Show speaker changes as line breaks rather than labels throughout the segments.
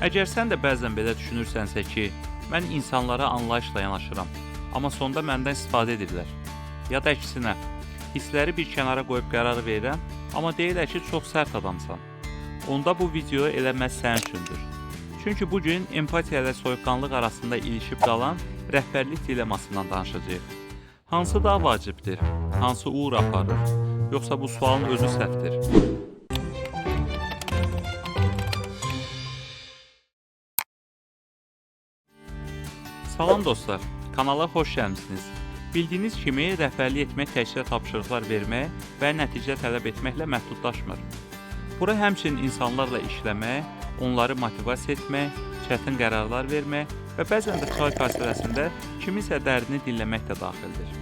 Əgər sən də bəzən belə düşünürsənsə ki, mən insanlara anlayışla yanaşıram, amma sonda məndən istifadə edirlər. Ya da əksinə, hissləri bir kənara qoyub qərar verirəm, amma deyirlər ki, çox sərt adamsan. Onda bu video elə məhz sənin üçündür. Çünki bu gün empatiya ilə soyuqqanlıq arasında ilişib qalan rəhbərlik dilemmasından danışacağıq. Hansı daha vacibdir? Hansı uğur aparır? Yoxsa bu sualın özü səhvdir? Salam dostlar, kanala xoş gəlmisiniz. Bildiyiniz kimi rəhbərlik etmək təkcə tapşırıqlar vermək və nəticə tələb etməklə məhdudlaşmır. Bura həmçinin insanlarla işləmək, onları motivasiya etmək, çətin qərarlar vermək və bəzən də çay fasiləsində kiminsə dərdini dinləmək də daxildir.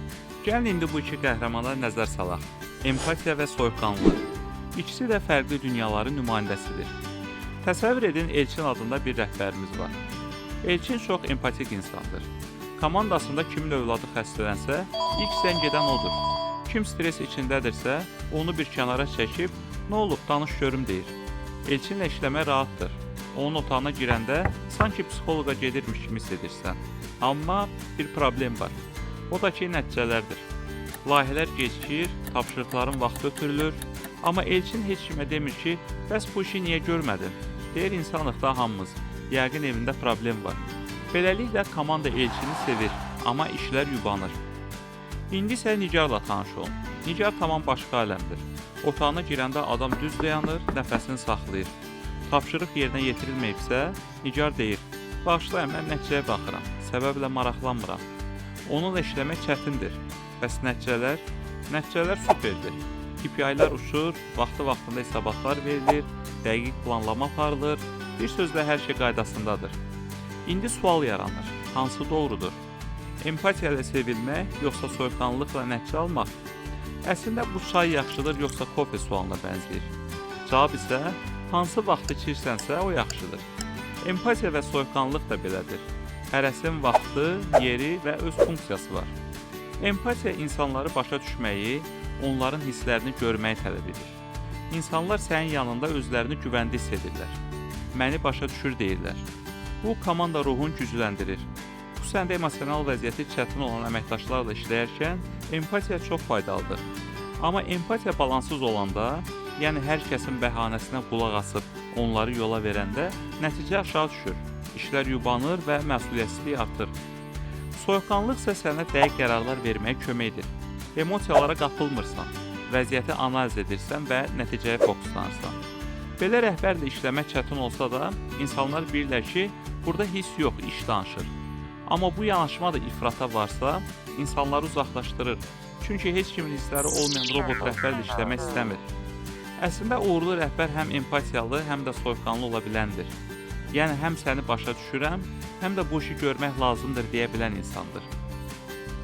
Gəlin indi bu iki qəhrəmana nəzər salaq. Empatiya və soyuqqanlılıq. İkisi də fərqli dünyaların nümayəndəsidir. Təsəvvür edin, Elçin adında bir rəhbərimiz var. Elçin çox empatik insandır. Komandasında kimin övladı xəstələnsə, ilk zəng edən odur. Kim stres içindədirsə, onu bir kənara çəkib, "Nə olub, danış görüm" deyir. Elçinlə işləmək rahatdır. Onun otağına girəndə sanki psixoloqa gedirmiş kimi hiss edirsən. Amma bir problem var. O da ki, nəticələrdir. Layihələr gecikir, tapşırıqların vaxtı ötürülür, amma Elçin heç kimə demir ki, bəs bu işi niyə görmədin? Deyir insanıq da hamımız. Yəqin evində problem var. Beləliklə komanda Elçini sevir, amma işlər yubanır. İndi isə Nigarla tanış olun. Nigar tamam başqa aləmdir. Otağına girəndə adam düz dayanır, nəfəsini saxlayır. Tapşırıq yerinə yetirilməyibsə, Nigar deyir: "Bağışlayın, mən nəticəyə baxıram, səbəblə maraqlanmıram." Onunla işləmək çətindir. Bəs nəticələr? Nəticələr superdir. KPI-lər uçur, vaxtı-vaxtında hesabatlar verilir, dəqiq planlama aparılır. Bir sözlə hər şey qaydasındadır. İndi sual yaranır. Hansı doğrudur? Empatiya ilə sevilmək, yoxsa soyuqqanlılıqla nəticə almaq? Əslində bu çay yaxşıdır, yoxsa kofe sualına bənzəyir. Cavab isə hansı vaxt içirsənsə o yaxşıdır. Empatiya və soyuqqanlılıq da belədir. Hərəsinin vaxtı, yeri və öz funksiyası var. Empatiya insanları başa düşməyi, onların hisslərini görməyi tələb edir. İnsanlar sənin yanında özlərini güvəndə hiss edirlər. Məni başa düşür deyirlər. Bu komanda ruhunu gücləndirir. Xüsusən də emosional vəziyyəti çətin olan əməkdaşlarla işləyərkən empatiya çox faydalıdır. Amma empatiya balanssız olanda, yəni hər kəsin bəhanəsinə qulaq asıb onları yola verəndə nəticə aşağı düşür. İşlər yubanır və məsuliyyətsizlik artır. Soyuqqanlılıq isə sənə dəqiq qərarlar verməyə kömək edir. Emosiyalara qapılmırsan, vəziyyəti analiz edirsən və nəticəyə fokuslanırsan. Belə rəhbərlə işləmək çətin olsa da, insanlar bilirlər ki, burada hiss yox, iş danışır. Amma bu yanaşma da ifrata varsa, insanları uzaqlaşdırır. Çünki heç kimin hissləri olmayan robot rəhbərlə işləmək istəmir. Əslində uğurlu rəhbər həm empatiyalı, həm də soyuqqanlı ola biləndir. Yəni həm səni başa düşürəm, həm də bu işi görmək lazımdır deyə bilən insandır.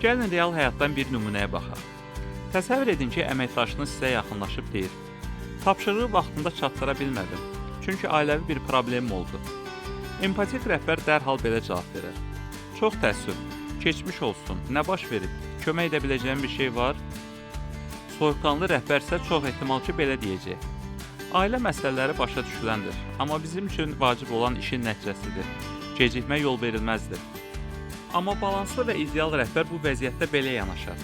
Gəlin real həyatdan bir nümunəyə baxaq. Təsəvvür edin ki, əməkdaşınız sizə yaxınlaşıb deyir: "Tapşırığı vaxtında çatdıra bilmədim, çünki ailəvi bir problemim oldu." Empatik rəhbər dərhal belə cavab verər: "Çox təəssüf, keçmiş olsun, nə baş verib, kömək edə biləcəyim bir şey var?" Soyuqqanlı rəhbər isə çox ehtimal ki, belə deyəcək: "Ailə məsələləri başa düşüləndir, amma bizim üçün vacib olan işin nəticəsidir. Gecikmə yol verilməzdir." Amma balanslı və ideal rəhbər bu vəziyyətdə belə yanaşar: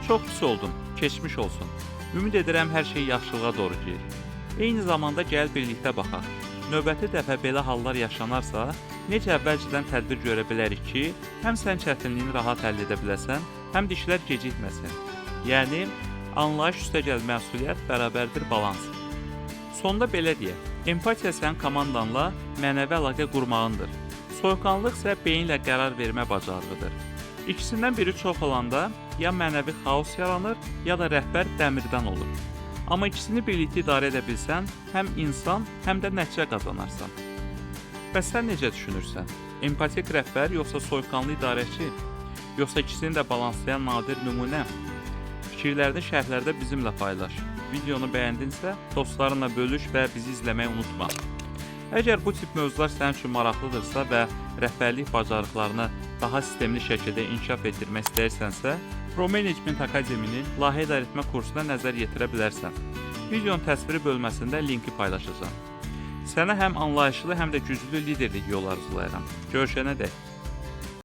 "Çox pis oldum, keçmiş olsun. Ümid edirəm hər şey yaxşılığa doğru gedir. Eyni zamanda gəl birlikdə baxaq. Növbəti dəfə belə hallar yaşanarsa, necə əvvəlcədən tədbir görə bilərik ki, həm sən çətinliyini rahat həll edə biləsən, həm də işlər gecikməsin." Yəni, anlayış üstəgəl məsuliyyət bərabərdir balans. Sonda belə deyək, empatiya sənin komandanla mənəvi əlaqə qurmağındır. Soyuqqanlılıq isə beyinlə qərar vermə bacarığıdır. İkisindən biri çox olanda ya mənəvi xaos yaranır, ya da rəhbər dəmirdən olur. Amma ikisini birlikdə idarə edə bilsən, həm insan, həm də nəticə qazanarsan. Bəs sən necə düşünürsən? Empatik rəhbər yoxsa soyuqqanlı idarəçi? Yoxsa ikisini də balanslayan nadir nümunə? Fikirlərini şərhlərdə bizimlə paylaş. Videonu bəyəndinsə, dostlarınla bölüş və bizi izləməyi unutma. Əgər bu tip mövzular sənin üçün maraqlıdırsa və rəhbərlik bacarıqlarını daha sistemli şəkildə inkişaf etdirmək istəyirsənsə, Pro Management Akademinin layihə idarə etmə kursuna nəzər yetirə bilərsən. Videonun təsviri bölməsində linki paylaşacağam. Sənə həm anlayışlı, həm də güclü liderlik yolu arzulayıram. Görüşənədək.